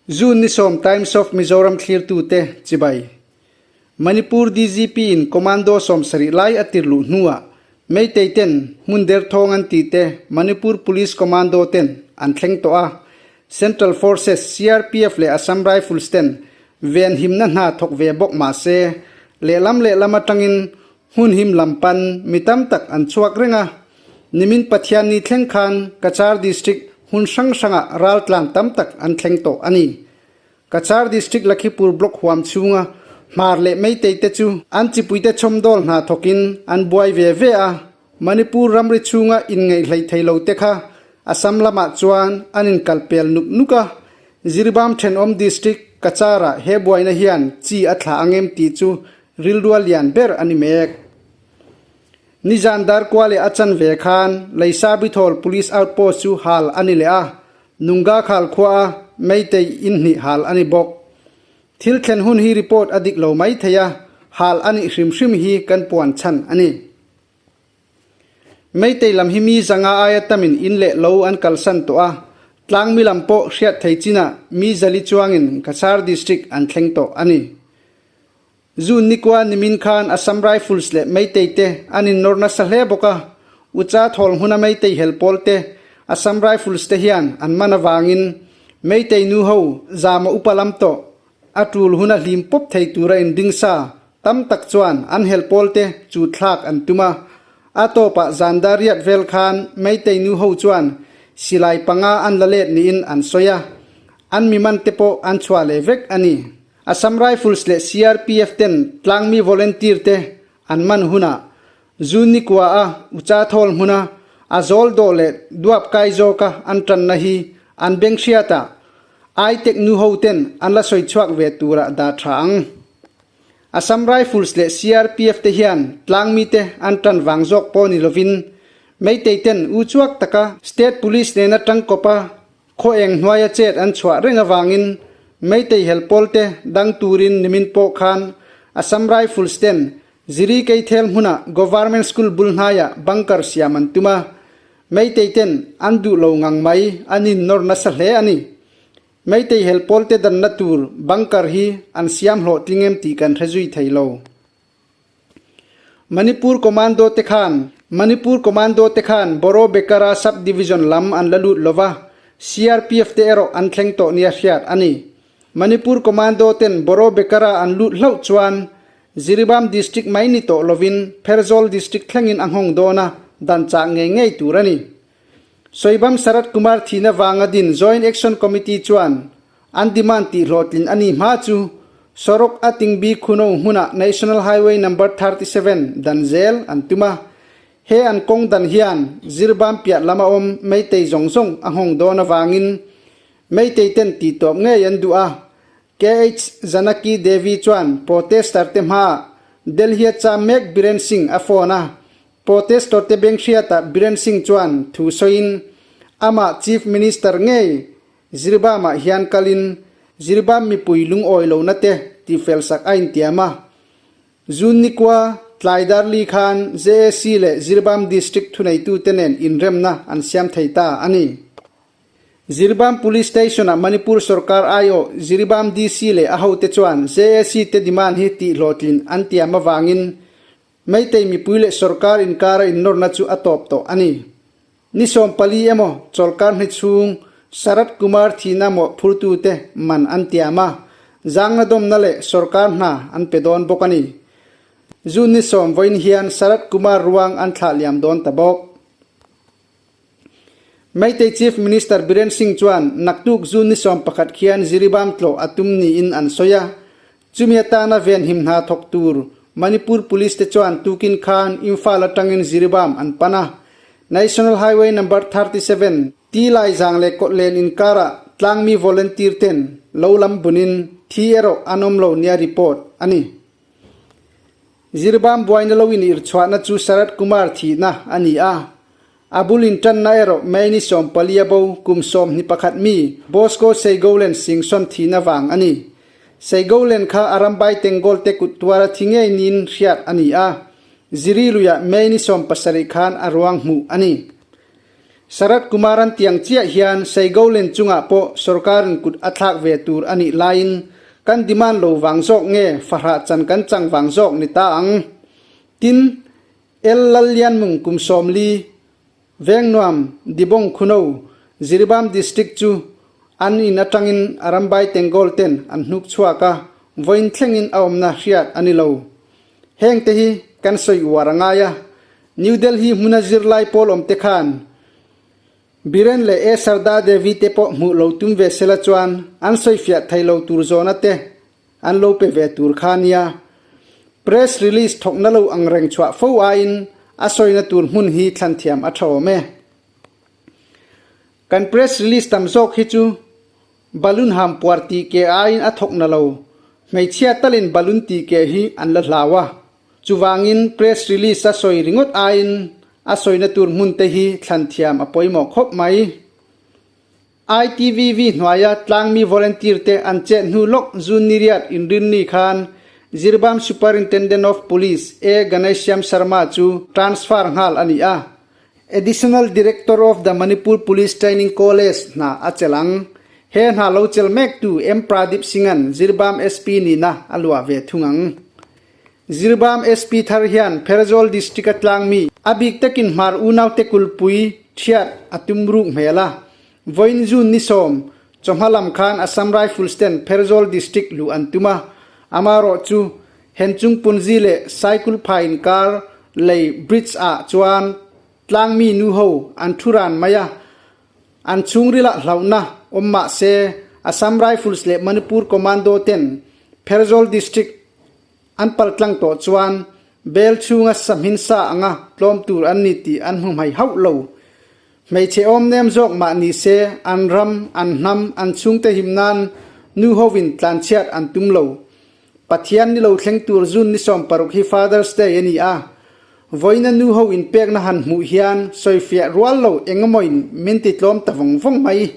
June ni sawm Times of Mizoram thlirtute chibai. Manipur DGP in Commando 70 lai a tirluh hnuah Meitei ten hmun derthawng an tih te Manipur Police Commando ten an thleng tawh a, Central Forces, CRPF leh Assam Rifles ten ven himna hna thawk ve bawk mah se, lehlam lehlam atangin hmun him lam pan mi tam tak an chhuak reng a. Nimin Pathianni thleng khan Cachar District hmun hrang hrangah raltlan tam tak an thleng tawh a ni. Cachar District Lakhipur Block huam chhunga Hmar leh Meitei te chu an chipuite chhawmdawl hna thawkin an buai ve ve a, Manipur ramri chhunga inngaihhleih thei lo te kha Assam lamah chuan an inkalpel nuk nuk a, Jiribam thenawm District Cachar-ah he buaina hian chi a thlah ang em tih chu rilrual lian ber a ni mek. Nizan darkua leh a chanve khan Leisabithawl Police Outpost chu hal a ni leh a, Nunga khal khua a Meitei in hnih hal a ni bawk. Thil thlen hun hi report a dik lo mai thei a, hal a nih hrim hrim hi kan puan chhan a ni. Meitei lam hi mi zanga aia tamin in leh lo an kalsan tawh a, tlangmi lam pawh hriat thei chinah mi zali chuangin Cachar District an thleng tawh a ni. June nikua nimin khan Assam Rifles leh Meitei te an innawr nasa hle bawk a, Ucha thawl hmuna Meitei hel pawl te Assam Rifles te hian an man avangin Meitei nu ho zama upa lam tawh a tul huna hlim pawp thei tura inring sa tam tak chuan an hel pawl te chu thlak an tum a. A tawpah zan dar riat vel khan Meitei nu ho chuan silai panga an la let niin an sawi a, an mi man te pawh an chhuah leh vek a ni. Assam Rifles leh CRPF ten tlangmi volunteer te an man hunah June ni kua a Ucha thawl hmuna a zawl dawh leh duap kai zawka an tanna hi an beng hriatah Aitek nu ho ten an la sawi chhuak ve turah dah tha ang. Assam Rifles leh CRPF te hian tlangmi te an tan vang zawk pawh ni lovin Meitei ten u chuak taka State Police nena tangkawpa Khaw eng hnuaia chet an chhuah reng avangin Meitei hel pawlte dang turin nimin pawh khan Assam Rifles ten Ziri Keithel hmuna Government School bul hnaiah bunker siam an tum a, Meitei ten an duh lo ngang mai an innawr nasa hle a ni. Meitei hel pawlte danna tur bunker hi an siam hlawhtling em tih kan hre zui thei lo. Manipur Commando te khan Manipur Commando te khan Boro Bekara Sub Division lam an la lut lova, CRPF te erawh an thleng tawh nia hriat a ni. Manipur Commando ten Boro Bekara an lut hlauh chuan Jiribam District mai ni tawh lovin Pherzawl District thlengin a nghawng dawn a, dan chah ngei ngei tur a ni. Soibam Sarath Kumar thihna vanga din Joint Action Committee chuan An demand tih hlawhtlin a ni hma chu Sorok a Tingbi Khuno hmunah National Highway Number 37 dan zel an tum a. He an kawng dan hian Zirbam piah lama awm Meitei zawng zawng a nghawng dawn avangin Meitei ten tihtawp ngei an duh a. KH Janaki Devi chuan protester te hmaah Delhi a cham mek Biren Singh a phone a. Protester te beng hriatah Biren Singh chuan thu sawiin amah Chief Minister ngei Jiribam-ah hian kalin Jiribam mipui lungawi lohna te tihfelsak a intiam a. June nikua tlai darli khan JAC leh Jiribam District thuneitute nen inremna an siam thei ta a ni. Jiribam Police Station-ah Manipur sorkar aiawh Jiribam DC leh a hote chuan JAC te demand hi tihhlawhtlin an tiam avangin Meitei mipui leh sorkar inkara innawrna chu a tawp tawh a ni. Ni 14 emaw chawlhkar hni chhung Sharad Kumar thihna mawhphurtute man an tiam a, zangna dawmna leh sorkar hna an pe dawn bawk a ni. June ni sawm vawiin hian Sharad Kumar ruang an thlah liam dawn ta bawk. Meitei Chief Minister Biren Singh chuan naktuk June ni 11 khian Jiribam tlawh a tum niin an sawi a, chumi atana venhim hna thawk tur Manipur Police te chuan tukin khan Imphal atangin Jiribam an pan a. National Highway Number 37 ti lai zang leh kawtlen inkarah tlangmi volunteer ten lo lam bunin thi erawh an awm lo nia report a ni. Zirbam buaina lo in irchhuahna chu Sharad Kumar thihna a ni a, a bul intanna erawh May ni 14 a bo kum 21 mi Bosco Seigolen Singson thihna vang a ni. Seigolen kha Arambai Tengol te kut tuara thi ngei niin hriat a ni a, Ziri luiah May ni 17 khan a ruang hmuh a ni. Sarath Kumaran tiang chiah hian Seigolen chungah pawh sorkarin kut a thlak ve tur a nih laiin kan demand lo vang zawk nge fahrah chan kan chang vang zawk ni ta ang. Tin, El Lallianmung kum 40, Vengnuam, Dibong Khuno, Jiribam District chu an in atangin Arambai Tengol ten an hnuk chhuak a, vawiin thlengin a awmna hriat a ni lo. Heng te hi kan sawi uar a ngai a, New Delhi hmuna zirlai pawl awm te khan Biren leh A Sarda Devi te pawh hmuh lo tum ve sela chuan an sawifiah thei lo tur zawna te an lo pe ve tur kha nia. Press release thawkna lo ang reng chhuah fo aiin a sawina tur hmun hi thlan thiam a tha awm e. Kan press release tam zawk hi chu balloon ham puar tih ke aiin a thawkna lo, hmeichhia talin balloon tih ke hi an la hlau a. Chuvangin press release a sawi ringawt aiin a sawina tur hmun te hi thlan thiam a pawimawh khawp mai. ITVV hnuaia tlangmi volunteer te an chet hnu lawk June ni riat inrinni khan Jiribam Superintendent of Police A Ganesham Sharma chu transfer nghal a ni a. Additional Director of the Manipur Police Training College hna a chelh ang. He hna lo chelh mektu M Pradip Singh-a'n Jiribam SP nihna a luah ve thung ang. Jiribam SP thar hian Pherzawl District-a tlangmi a bik takin hmar unaute kulpui thiat a tum ruk hmel a. Vawiin June ni 10, chawhma lam khan Assam Rifles ten Pherzawl District luh an tum a, amarawh chu Henchung Punzi leh Saikul phai inkar lei bridge ah chuan tlangmi nu ho an thu ran mai a, an chhungrilah hlauhna awm mah se Assam Rifles leh Manipur Commando ten Pherzawl District An paltlang tawh chuan bel chhunga sahmin sa anga tlawm tur an ni tih an hmu hmai hauh lo. Hmeichhe awm nem zawk mah ni se an ram, an hnam, an chhungte him nan nu hovin tlanchhiat an tum lo. Pathian ni lo thleng tur June ni 16 hi Father's Day a ni a. Vawiina nu ho inpekna han hmuh hian sawifiah rual lo engemawin min ti tlawm ta vawng vawng mai.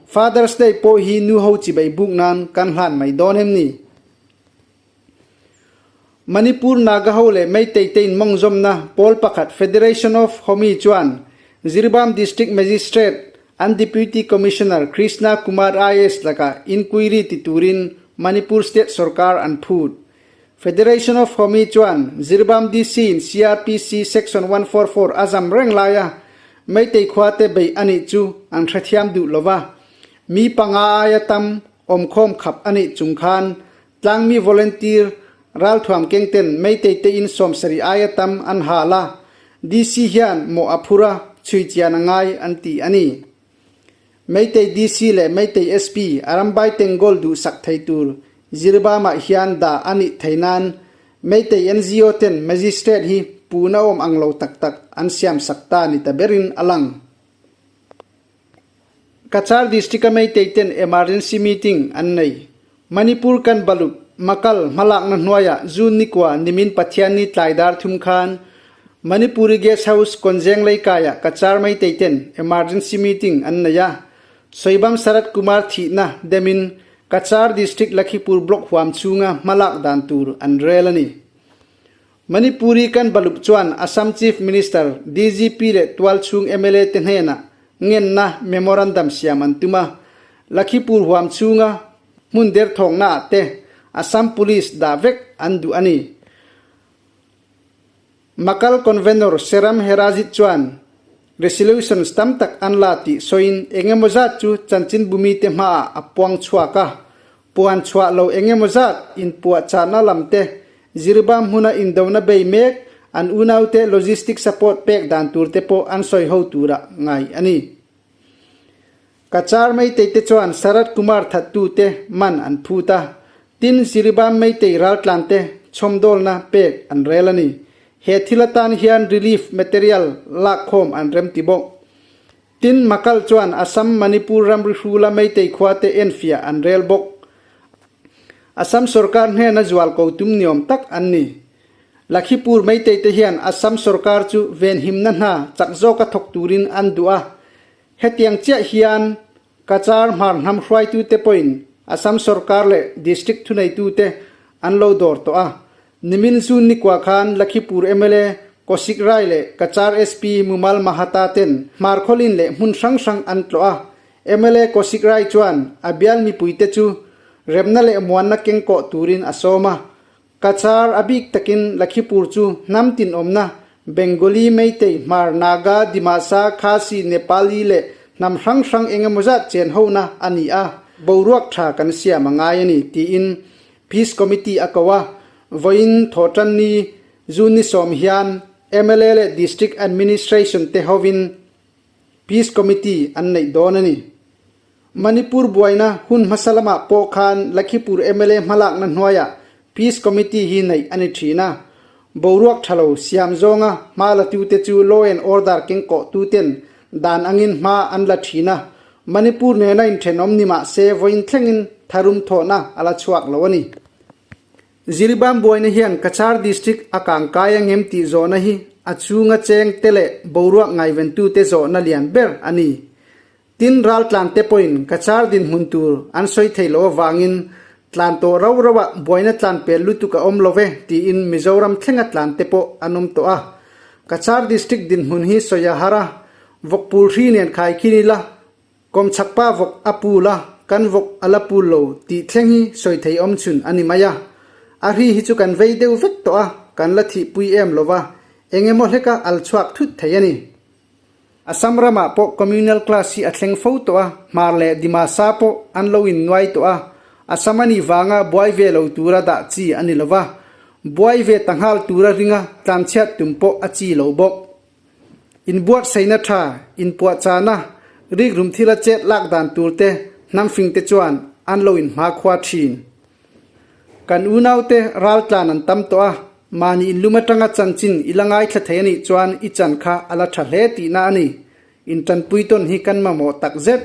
Father's Day pawh hi nu ho chibei buk nan kan hlan mai dawn em ni? Manipur Naga ho leh Meitei te inmawngzawmna pawl pakhat Federation of Homi chuan Jiribam District Magistrate an Deputy Commissioner Krishna Kumar IAS lakah inquiry ti turin Manipur State sorkar an phut. Federation of Homi chuan Jiribam DC in CrPC Section 144 a zam reng laia Meitei khua te beih a nih chu an hrethiam duh lova, mi panga aia tam Awmkhawm khap a nih chung khan tlangmi volunteer ralthuam kengten Meitei te in 70 aia tam an hal a, DC hian mawh a phur a, chhui chian a ngai an ti a ni. Meitei DC leh Meitei SP Arambai Tengol duhsak thei tur Jiribamah hian dah a nih thei nan Meitei NGO ten Magistrate hi puna awm ang lo tak tak an siamsak ta ni ta berin a lang. Cachar District-a Meitei ten emergency meeting an nei. Manipur kan balup, Makal, hmalakna hnuaiah June nikua nimin Pathianni tlai dar thum khan Manipuri Guest House Konzeng leikaiah Cachar Meitei ten emergency meeting an nei a. Soibam Sarath Kumar thihna demin Cachar District Lakhipur Block huam chhunga hmalak dan tur an rel a ni. Manipuri kan balup chuan Assam Chief Minister, DGP leh tualchhung mla te hnenah ngenna memorandum siam an tum a. Lakhipur huam chhunga hmun derthawkna ah te Assam Police dah vek an duh a ni. Makal Convenor Seram Herajit chuan resolutions tam tak an la tih sawiin engemaw zat chu chanchinbumi te hmaah a puang chhuak a. Puan chhuah lo engemaw zat inpuahchahna lam te, Jiribam hmuna indona bei mek an unaute logistic support pek dan tur te pawh an sawi ho tura ngai a ni. Cachar Meitei te chuan Sarath Kumar thattu te man an phut a, tin Jiribam Meitei raltlan te chhawmdawlna pek an rel a ni. He thil atan hian relief material lakkhawm an remti bawk. Tin, Makal chuan Assam, Manipur ramri hrula Meitei khua te enfiah an rel bawk. Assam sorkar hnena zual ko tum niawm tak an ni. Lakhipur Meitei te hian Assam sorkar chu venhimna hna chak zawka thawk turin an duh a. Hetiang chiah hian Cachar hmar hnam hruaitute pawhin. Assam sorkar leh district thuneitute an lo dawr tawh a. Nimin June nikua khan Lakhipur mla Kaushik Rai leh Cachar SP Mumal Mahata ten Hmarkhawlin leh hmun hrang hrang an tlawh a. Mla Kaushik Rai chuan a bial mipuite chu remna leh muanna kengkawh turin a sawm a. Cachar a bik takin Lakhipur chu hnam tinawmna Bengali, Meitei, Hmar, Naga, Dimasa, Khasi, Nepali leh hnam hrang hrang engemaw zat chen hona a ni a, boruak tha kan siam a ngai a ni, tiin Peace Committee a ko a. Vawiin Thawhtanni June ni sawm hian mla leh District Administration te hovin Peace Committee an neih dawn a ni. Manipur buaina hun hmasa lamah pawh khan Lakhipur mla hmalakna hnuaiah Peace Committee hi neih a ni thin a. Boruak tha lo siam zawnga hma latute chu law and order kengkawhtuten dan angin hma an la thin a. Manipur nena inthenawm ni mah se vawiin thlengin tharum thawhna a la chhuak lo a ni. Jiribam buaina hian Cachar District a kangkai angem tih zawhna hi a chhunga chengte leh boruak ngaihventute zawhna lian ber a ni. Tin, raltlante pawhin Cachar dinhmun tur an sawi thei loh avangin tlan tawh rau rauah buaina tlan pel lutuk a awm lo ve tiin Mizoram thlenga tlante pawh an awm tawh a. Cachar District dinhmun hi sawi a har a, vawkpul hri nen khaikhin ila, kawmchhakpa vawk a pul a, kan vawk a la pul lo tih thleng hi sawi thei awm chhun a ni mai a. A hri hi chu kan vei deuh vek tawh a, kan la thihpui em lo va, eng emaw hleka al chhuak thut thei a ni. Assam ramah pawh communal class hi a thleng fo tawh a, Hmar leh Dimasa pawh an lo innuai tawh a, Assam a nih vanga buai ve lo tura dah chi a ni lo va, buai ve ta nghal tura ringa tlanchhiat tum pawh a chi lo bawk. Inbuatsaihna tha, inpuahchahna, rikrum thila chet lak dan tur te hnamfing te chuan an lo inhmakhua thin. Kan unaute raltlan an tam tawh a, mahni inlum atanga chanchin i la ngaithla thei a nih chuan i chan kha a la tha hle tihna a ni. Intanpui tawn hi kan mamawh tak zet.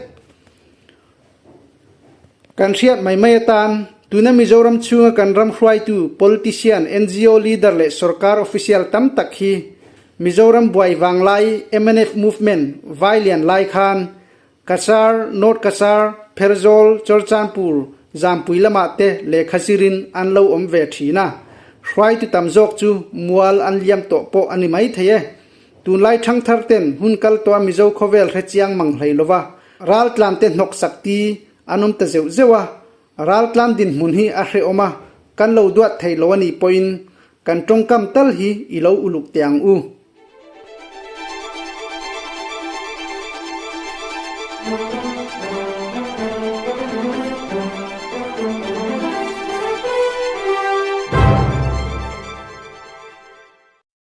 Kan hriat mai mai atan, tuna Mizoram chhunga kan ram hruaitu, politician, ngo leader leh sorkar official tam tak hi Mizoram buai vanglai mnf movement vai lian lai khan Cachar, North Cachar, Pherzawl, Chawlchanpur, Zampui lamah te lehkha zirin an lo awm ve thin a, hruaitu tam zawk chu mual an liam tawh pawh a ni mai thei e. Tunlai thangthar ten hun kal tawha Mizo khawvel hre chiang mang hlei lova raltlan te hnawk sak ti an awm ta zeuh zeuh a, raltlan dinhmun hi a hrehawm a, kan lo duat thei lo a nih pawhin kan tawngkam tal hi i lo uluk teh ang u.